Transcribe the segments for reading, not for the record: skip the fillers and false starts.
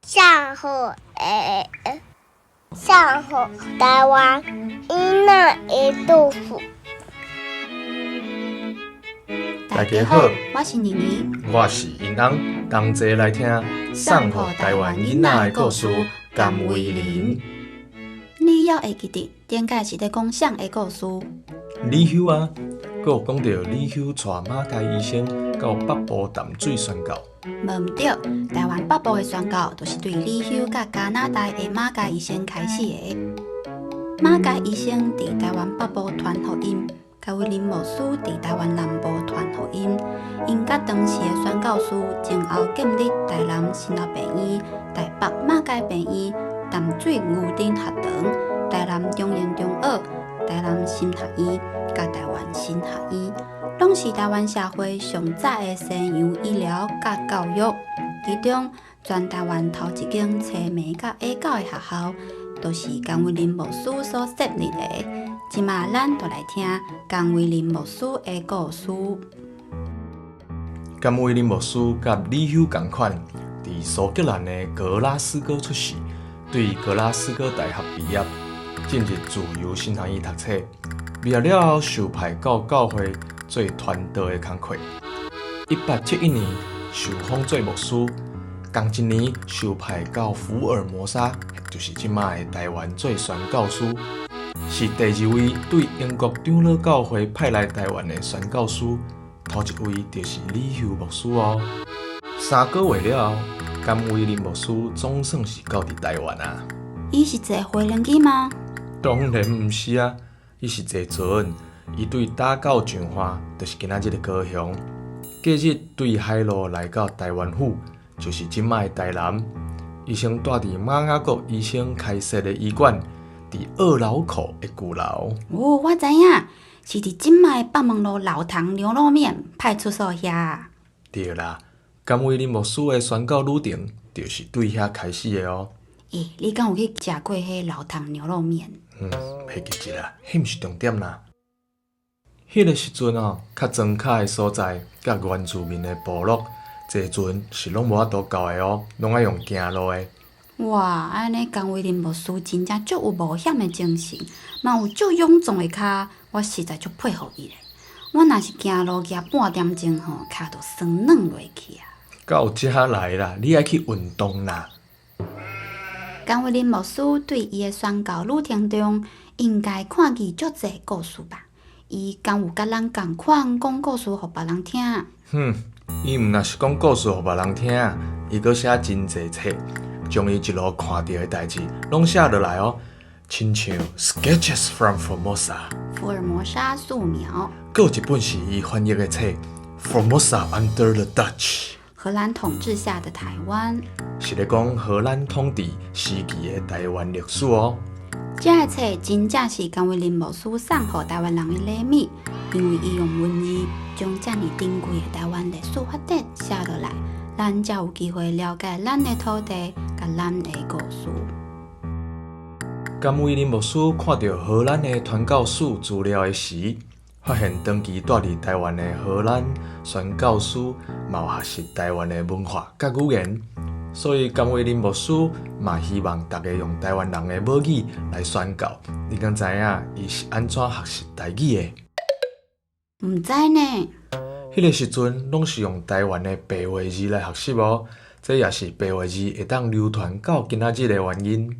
送予的，送予台灣囡仔的祝福。大家好，我是妮妮，我是英翁，同齊來聽送予台灣囡仔的故事。甘為霖。你猶會記得頂擺是咧講啥的故事？李休啊，閣有講著李休帶馬偕醫生到北部淡水宣教。無毋對，台灣北部的宣教就是對李休佮加拿大的馬偕醫生開始的。馬偕醫生佇台灣北部傳福音，甘為霖牧師佇台灣南部傳福音。𪜶佮當時的宣教師前後建立台南新老病院、台北馬偕病院、淡水牛津學堂、台南中研中學、台南神學院、佮台灣神學院，攏是台灣社會上早的西洋醫療佮教育。其中，全台灣頭一間青盲佮啞狗的學校，就是甘為霖牧師所設立的。這馬咱就來聽甘為霖牧師的故事。甘為霖牧師佮李休仝款，佇蘇格蘭的格拉斯哥出世，對格拉斯哥大學畢業，進入自由神學院讀冊。畢業了後，受派到教會做傳道的工課。1871年受封做牧師，仝一年受派到福爾摩沙，就是這馬的台灣做宣教師，是第二位對英國長老教會派來台灣的宣教師。頭一位就是李休牧師哦。3個月了後，甘為霖牧師總算是到佇台灣啊。伊是坐飛輪機嗎？當然毋是啊，伊是坐船。伊對打到彰化，就是今仔日的高雄。隔日對海路來到台灣府，就是這馬的台南。伊先蹛佇馬雅各醫生開設的醫館，佇二樓口的舊樓。哦，我知影，是佇這馬的北門路老唐牛肉麵派出所遐。對啦，甘為霖牧師的宣教旅程就是對遐開始的哦。欸，你敢有去食過彼老唐牛肉麵？嗯，袂記得啦，彼毋是重點啦。彼个時陣哦，較莊跤的所在，佮原住民的部落，坐船是攏無法度到的哦，攏愛用行路的。哇，按呢甘為霖牧師真正足有冒險的精神，嘛有足勇壯的跤，我實在足佩服伊咧。我若是行路行半點鐘吼，跤就酸軟落去啊。到遮來啦，你愛去運動啦。甘為霖牧師對伊的宣教旅程中，應該看見足濟故事吧？伊敢有佮咱仝款講故事予別人聽？哼，伊毋若是講故事予別人聽，伊閣寫真濟冊，將伊一路看著的代誌攏寫落來哦，親像《Sketches from Formosa》。福爾摩沙素描。閣有一本是伊翻譯的冊，《Formosa Under the Dutch》。荷蘭統治下的台灣。是咧講荷蘭統治時期的台灣歷史哦。這个冊真正是甘為霖牧師送予台灣人的禮物，因為伊用文字將遮爾珍貴的台灣歷史發展寫落來，咱才有機會了解咱的土地佮咱的故事。甘為霖牧師看著荷蘭的傳教士資料的時，發現長期蹛佇台灣的荷蘭宣教師嘛有學習台灣的文化佮語言，所以甘為霖牧師嘛希望逐家用台灣人的母語來宣教。你敢知影伊是按怎學習台語的？毋知呢。彼个時陣攏是用台灣的白話字來學習哦，這也是白話字會當流傳到今仔日的原因。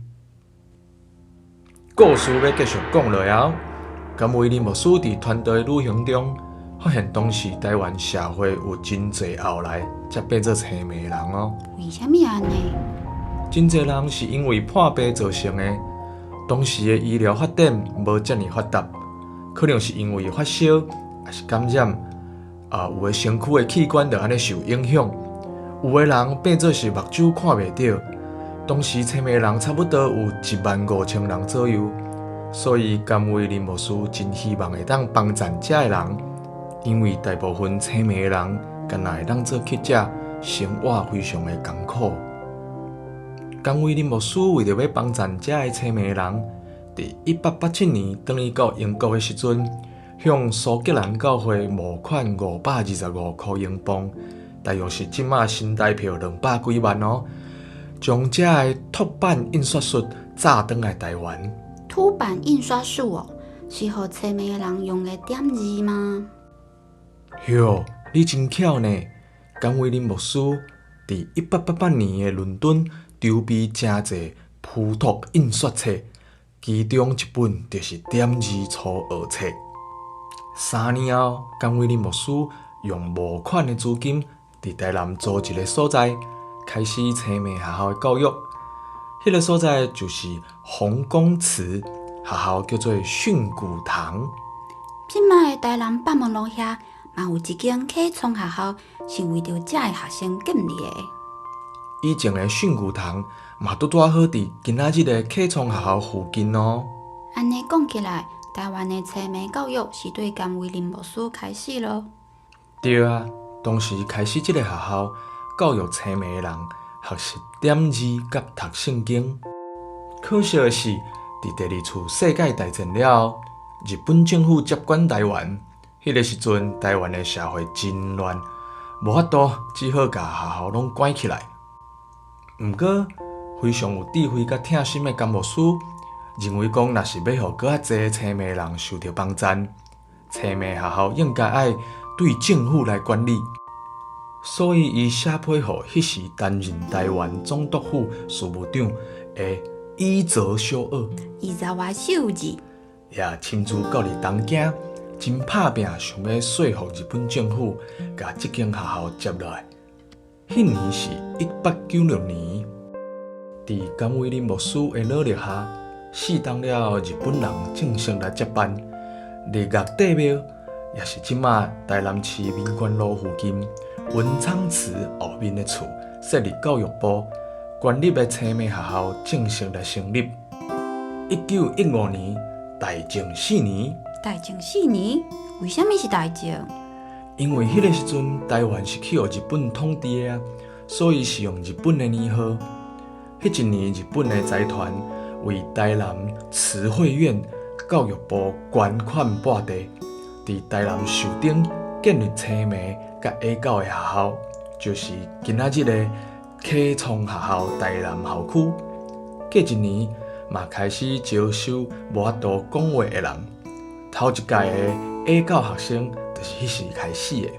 故事欲繼續講落啊！甘為霖牧師佇傳道的旅行中，發現當時台灣社會有真濟後來才變做青盲人哦。為啥物按呢？真濟人是因為破病造成的。當時的醫療發展無遮爾發達，可能是因為發燒，抑是感染，啊，有的身軀的器官就按呢受影響。有的人變做是目睭看袂著。當時青盲人差不多有1萬5千人左右。所以甘為霖牧師真希望會當幫贊遮的人，因為大部分青盲的人，敢若會當做乞者，生活非常的艱苦。甘為霖牧師為著欲幫贊遮的青盲人，佇1887年轉去到英國的時陣，向蘇格蘭教會募款525箍英鎊，大約是這馬新台票200幾萬哦。將遮个凸版印刷術載轉來台灣。凸版印刷術哦，是予青盲的人用的點字嗎？喲，你真巧呢！甘為霖牧師佇1888年的倫敦籌備誠濟浮凸印刷冊，其中一本就是點字初學冊。3年後，甘為霖牧師用募款的資金，佇台南租一個所在，開始青盲學校的教育。彼個所在就是洪公祠，學校叫做訓诂堂。這擺的台南北門路遐，嘛有一間啟聰學校，是為著遮的學生建立的。以前的訓诂堂嘛，拄拄仔好佇今仔日的啟聰學校附近哦。按呢講起來，台灣的青盲教育是對甘為霖牧師開始囉。對啊，當時開始這个學校教育青盲的人學習點字佮讀聖經。可惜的是，佇第二次世界大戰了後，日本政府接管台灣，彼个時陣台灣的社會真亂，無法度，只好共學校攏關起來。毋過，非常有智慧佮疼心的甘牧師認為講，若是欲予閣較濟青盲人受著幫贊，青盲學校應該愛對政府來管理。所以，伊寫批予彼時擔任台灣總督府事務長的伊澤修二，伊澤華秀二，也親自到佇東京，真拍拚想欲說服日本政府，共這間學校接落來。彼年是1896年，佇甘為霖牧師的努力下，4冬了後，日本人正式來接班，佇岳帝廟，也是這馬台南市民權路附近文昌祠後面的厝，設立教育部，縣立的青盲學校正式來成立。1915年，大正四年。大正四年？為啥物是大正？因為彼个時陣台灣是去予日本統治的啊，所以是用日本的年號。彼一年，日本的財團為台南慈惠院教育部捐款撥地，佇台南壽頂建立青盲佮矮狗的學校，就是今仔日的啟聰學校台南校區。過一年，嘛開始招收無法度講話的人，頭一屆的矮狗學生就是彼時開始的。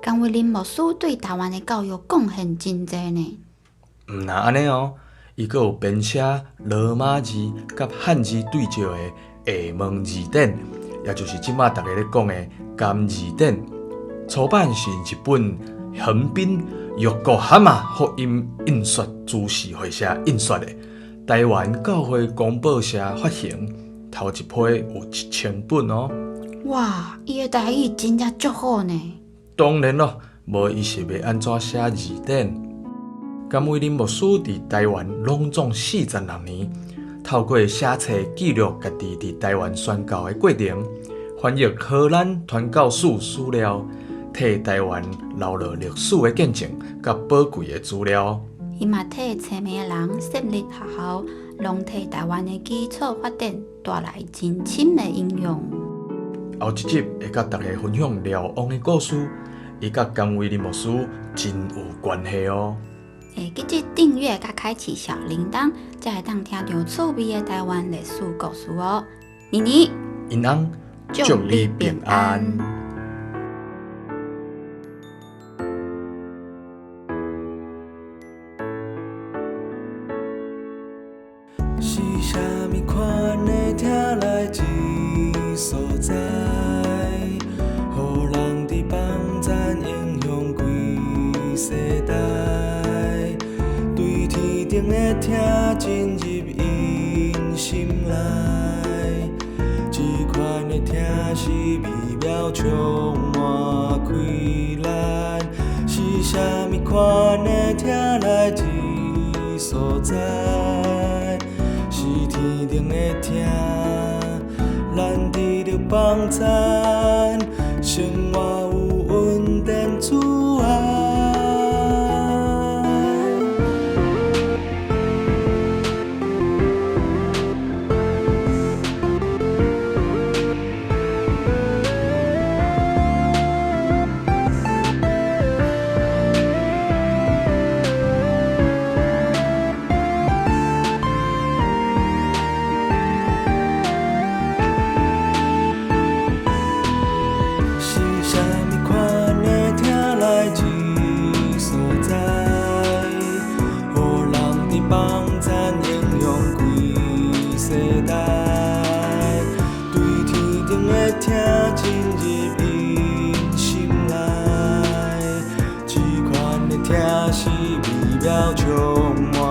甘為霖牧師對台灣的教育貢獻真濟呢。毋但按呢哦，伊閣有編寫羅馬字佮漢字對照的廈門字典，也就是這馬逐家咧講的甘字典。初版是日本橫濱玉國蛤蟆福音印刷株式會社印刷的，台灣教會公報社發行，頭一批有1000本哦。哇，伊的台語真正足好呢。當然咯，無伊是欲按怎寫字典？甘為霖牧師佇台灣攏總46年，透過寫冊記錄家己佇台灣宣教的過程，翻譯荷蘭傳教士史料，替台灣留落歷史的見證佮寶貴的資料。伊嘛替青盲的人設立學校，攏替台灣的基礎發展帶來真深的影響。後一集會佮大家分享廖王的故事，伊佮甘為霖牧師真有關係哦。會記得訂閱佮開啟小鈴鐺，才會當聽著趣味的台灣歷史故事哦。妮妮，英翁，祝你平安。是啥物款的疼來這所在，予人佇放讚影響規世代。對天頂的疼進入𪜶心內，這款的疼是美妙充滿開來。是啥物款的疼來這所在？是天頂的疼，咱得著幫贊，生活有恩典主愛。幫贊影響規世代，對天頂的疼進入𪜶心內，這款的疼是美妙充滿。